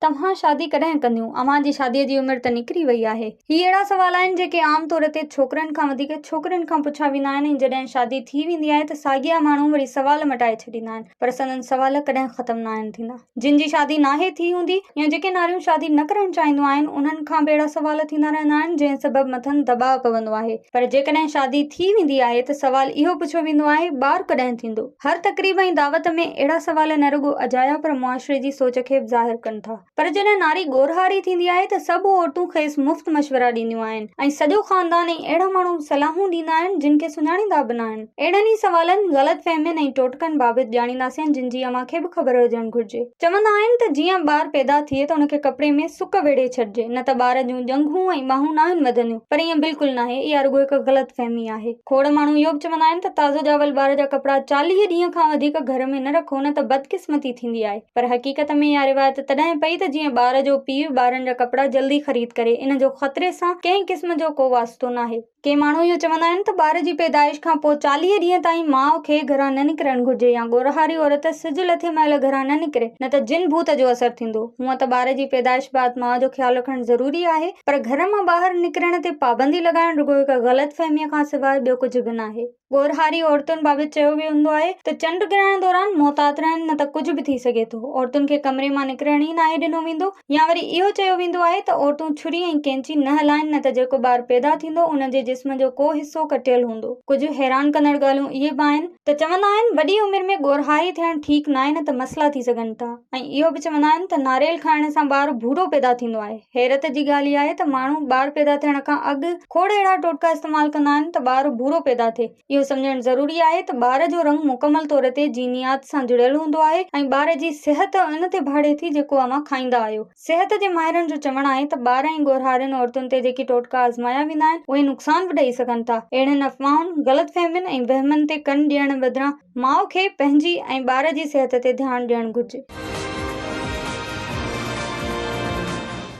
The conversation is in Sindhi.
توهان شادي ڪڏهن ڪنديون؟ اوهان جي شاديء جي عمر ته نڪري وئي آهي. هي اهڙا سوال آهن جيڪي عام طور تي ڇوڪرن کان وڌيڪ ڇوڪرين کان پڇيا ويندا آهن ۽ جڏهن شادي ٿي ويندي آهي ته ساڳيا ماڻهو وري سوال مٽائي ڇڏيندا آهن پر سندن سوال ڪڏهن ختم ناهن ٿيندا. جن جي شادي ناهي ٿي هوندي يا جيڪي ناريون شادي نه ڪرڻ چاهينديون آهن انهن کان به اهڙا سوال ٿيندا رهندا آهن جنهن سبب مٿن دٻاء پوندو آهي پر جيڪڏهن شادي ٿي ويندي آهي ته سوال اهو پڇيو ويندو آهي ٻار ڪڏهن ٿيندو؟ هر تقريب ۽ دعوت ۾ اهڙا سوال نه رڳو اجايا پر معاشري جي سوچ کي به ظاهر ڪن ٿا. پر جڏهن ناري ڳورهاري ٿيندي آهي ته سڀ عورتون کيس مفت مشورا ڏينديون آهن ۽ سڄو خاندان ۽ اهڙا ماڻهو به صلاحون ڏيندا آهن جن کي سڃاڻيندا به ناهن. اهڙن ئي سوالن، غلط فهمين ۽ ٽوٽڪن بابت ڄاڻينداسين جن جي اوهان کي به خبر هجڻ گهرجي. چوندا آهن ته جيئن ٻار پيدا ٿئي ته ان کي ڪپڙي ۾ سڪ ويڙهي ڇڏجي نه ته ٻار جون ڄنگهون ۽ ٻانهون ناهن وڌنديون پر ائين بلڪل ناهي اها رڳو هڪ غلط فهمي آهي. کوڙ ماڻهو اهو به چوندا آهن ته تازو ڄاول ٻار جا ڪپڙا 40 ڏينهن کان وڌيڪ گهر ۾ نه رکو نه ته بدقسمتي ٿيندي آهي پر حقيقت ۾ اها روايت تڏهن پئي ته جيئن ٻار جو پيء ٻارن جا ڪپڙا جلدي خريد ڪري ان جو خطري سان ڪنهن قسم جو ڪو واسطو ناهي. ڪي ماڻهو اهو چوندا آهن ته ٻار جي پيدائش کان پوء 40 ڏينهن تائين ماء کي گهران نه نڪرڻ گهرجي يا ڳورهاري عورت سج لٿي مهل گهران نه نڪري نه ته جن ڀوت جو اثر ٿيندو. هونء ته ٻار جي پيدائش بعد ماء جو خيال رکڻ ضروري آهي پر گهر مان ٻاهر نڪرڻ تي پابندي لڳائڻ رڳو هڪ غلط فهميء کان سواء ٻيو ڪجهه به ناهي. ڳورهاري عورتن بابت چيو ويندو آهي ته چنڊ گرهڻ دوران محتاط رهن نه ته ڪجهه به ٿي سگهي ٿو. عورتن کي ڪمري مان نڪرڻ ئي ناهي ڏنو ويندو يا وري اهو چيو ويندو آهي ته عورتون ڇري ۽ قينچي نه هلائن نه ته جيڪو ٻار پيدا ٿيندو ان جي جسم جو ڪو حصو ڪٽيل هوندو. ڪجهه حيران ڪندڙ ڳالهيون اهي به آهن ته چوندا آهن وڏي عمر ۾ ڳورهاري ٿيڻ ٺيڪ ناهي نه ته مسئلا ٿي سگهن ٿا ۽ اهو به چوندا آهن ته ناريل کائڻ سان ٻار ڀورو پيدا ٿيندو آهي. حيرت جي ڳالهه اها آهي ته ماڻهو ٻار پيدا ٿيڻ کان اڳ کوڙ اهڙا ٽوٽڪا استعمال ڪندا آهن ته ٻار ڀورو پيدا ٿئي. اهو سمجهڻ ضروري آهي ته ٻار جو رنگ مڪمل طور تي جينيات سان جڙيل هوندو آهي ۽ ٻار جي صحت ان تي ڀاڙي ٿي جيڪو اوهان کائيندا آهيو. صحت جي ماهرن جو چوڻ آهي ته ٻار ۽ ڳورهارين عورتن تي جيڪي ٽوٽڪا آزمايا ويندا آهن اهي نقصان به ڏئي سگهن ٿا. اهڙين افواهن، غلط فهمين ۽ وهمن تي ڪن ڏيڻ بدران ماء کي پنهنجي ۽ ٻار جي صحت تي ڌيان ڏيڻ گهرجي.